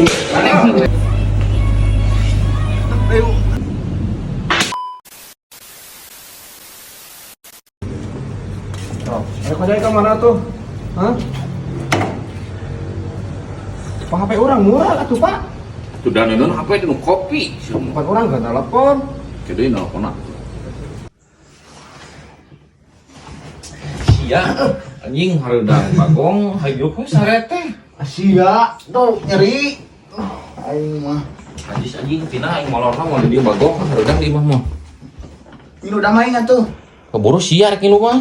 Ayo. Ayo kau ke mana tuh? Hah? Pak HP orang murah atuh Pak. Sudah nonton HP itu kopi. Empat orang gak telepon. Jadi nelpon aku. Sia, anjing hareudang bagong hayu ku sare teh. Sia, tuh nyeri. Aing mah. Anjis anjing tina aing molorna mau di dieu bagong hareudang di imah mah. Ini udah main atuh. Keburu sia rek ngilu mah.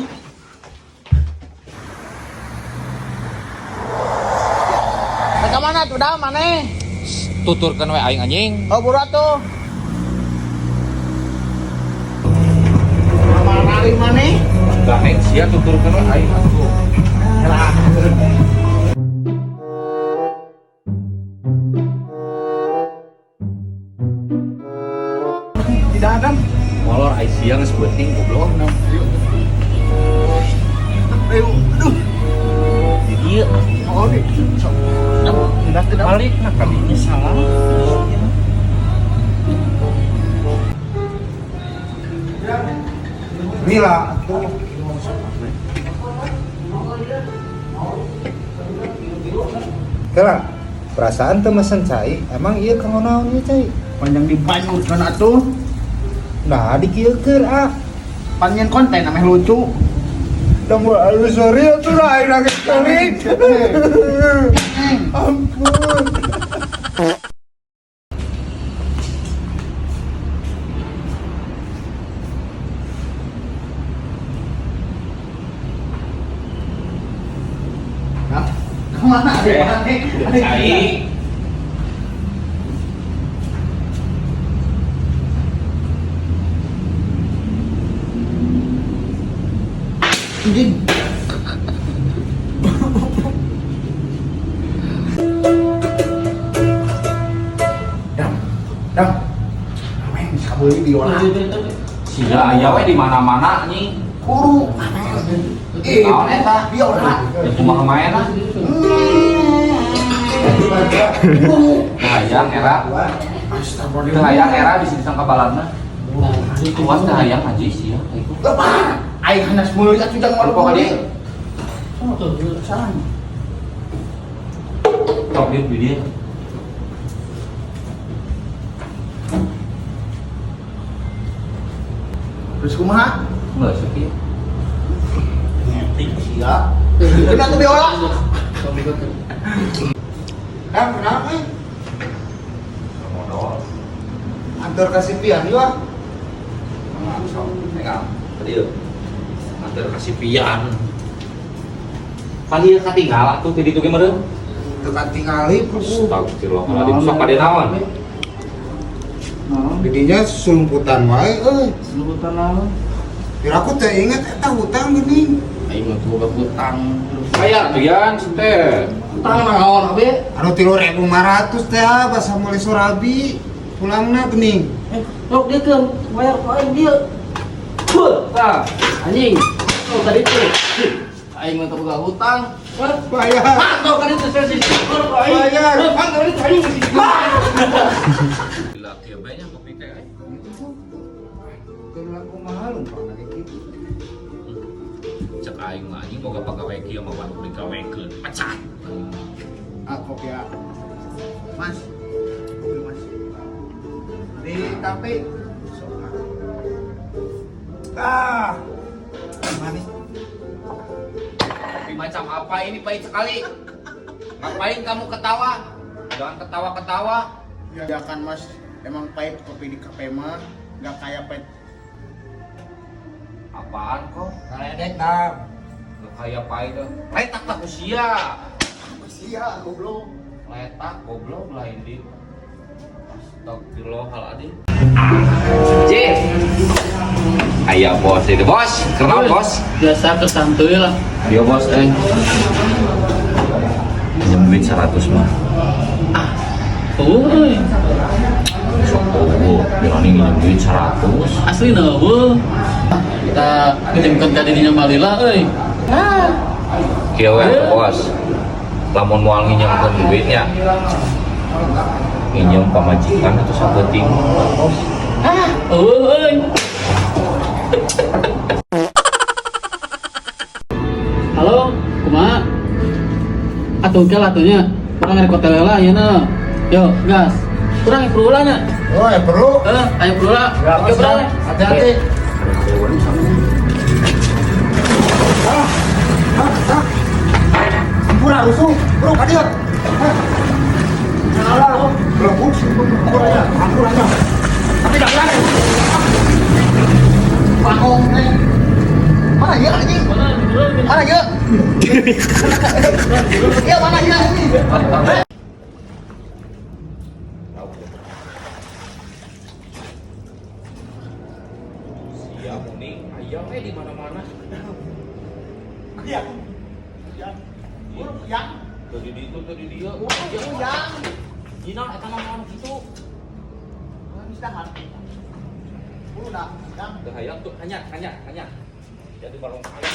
Ke mana tuh dah maneh? Tuturkeun we aing anjing. Oh, buru atuh. Mana kali maneh? Daek sia tuturkeun we aing atuh. Lah. Tidak ada. Molor aing sia geus beuting goblok. Ayo, aduh. Di dieu Oh, nih. Sok. Tidak, tidak. balik nah kadinya salah. Mila atuh. Kela, perasaan teu mesen cai, emang iya kanggo naon ieu cai? Panjang dibanyutkeun atuh. Nah, dikieukeun ah. Panjang konten ameh lucu. Da mau alus sorry atuh lah aing nangis kali. Ampun. Nah, kemana ada maneh? Cai. Anjing. Dam, dam. Amen, bisa beli biola. Sia aya we di mana-mana anjing. Kuru, amen. Eh, Naon eta? biola. Ya kumaha maena? Kuru. Teu hayang era. Astagfirullah. Teu hayang era bisa disangka baladna. Kuas teu hayang haji sia. Lepas. Aing hanas meuli atuh jangan malu Lupa ka dieu. Salah. Tok dieu di dieu. Terus kumaha? Enggak sepi. Ngetik sia. Kena tuh biola. Dam, kenapa? Eh? Modal. Antar kasih pian yuk ah. Sok pegang. Tadi yeuh. Antar kasih pian. Pan ieu katinggal atuh ti ditu ge meureun. Teu katingali puguh. Astagfirullahaladzim. Sok pade naon? Didinya sulumputan wae euy. Sebutan naon? Biar aku teu inget eta hutang geuning. Aing mah boga hutang. Bayar tuh yan teh. Hutang naon abe? Anu 3.500 teh ah, basa meuli surabi. Pulangna geuning. Eh, lok dia kan, bayar ku aing dia. Huh, Tah. anjing. Oh, tadi tuh. Aing mah teu boga hutang. Wah, Bayar. pantau kan itu saya sih. Bayar. Pantau itu anjing. Gila kieu bae nya kopi teh. Eh. Teu laku mahal umpama kitu. Cek aing mah anjing boga pagawe kieu mah wanu digawekeun. Pecat. Ah, kopi ya. Mas. Kopi mas. Di kafe. Ah. Manis. Kopi macam apa ini pahit sekali. Ngapain kamu ketawa? Jangan ketawa-ketawa. Ya kan mas, emang pahit kopi di kafe mah nggak kayak pahit. Apaan kok? Kaledek dam. Nggak kayak pahit. Letak lah usia. Sia, goblok. Letak goblok lain di. Astagfirullahaladzim. J. Ayo bos itu bos, kenal bos. Biasa kesantuy lah. Yo bos eh. Pinjam duit 100 mah. Euy, Sok oh, berani nginjem duit 100. asli na eueuh. Kita pinjamkeun ka dirinya malila euy. Kieu we atuh, bos. Lamun moal nginjemkeun duitnya. Nginjem pamajikan atau saketing. Ah, euy. Halo, kumaha? Atuh ke atunya. Kurang rek hotel lah ieu na. Yo, gas. Kurang perlu lah nya. Oh, ya perlu. Eh, ayo perlu lah. Oke, bro. Hati-hati. Hampura rusuh, bro, kadieu. Salah, bro, hampura, hampura. Tapi dah berani. Bangong eh. Mana ya anjing? Mana ya? Ya mana ya ini? Siap nih, ayam di mana-mana. Iya. Yang Tadi di itu, tadi dia. yang Gina eta mah naon kitu? bisa kan? Udah, yang Teu hayang tuh hanya hanya hanya. Jadi barong ayam.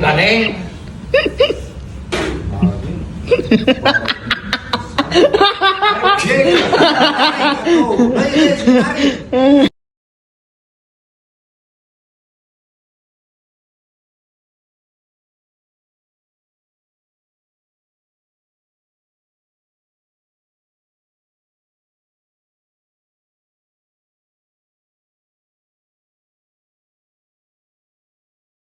Ganeng. Ayo,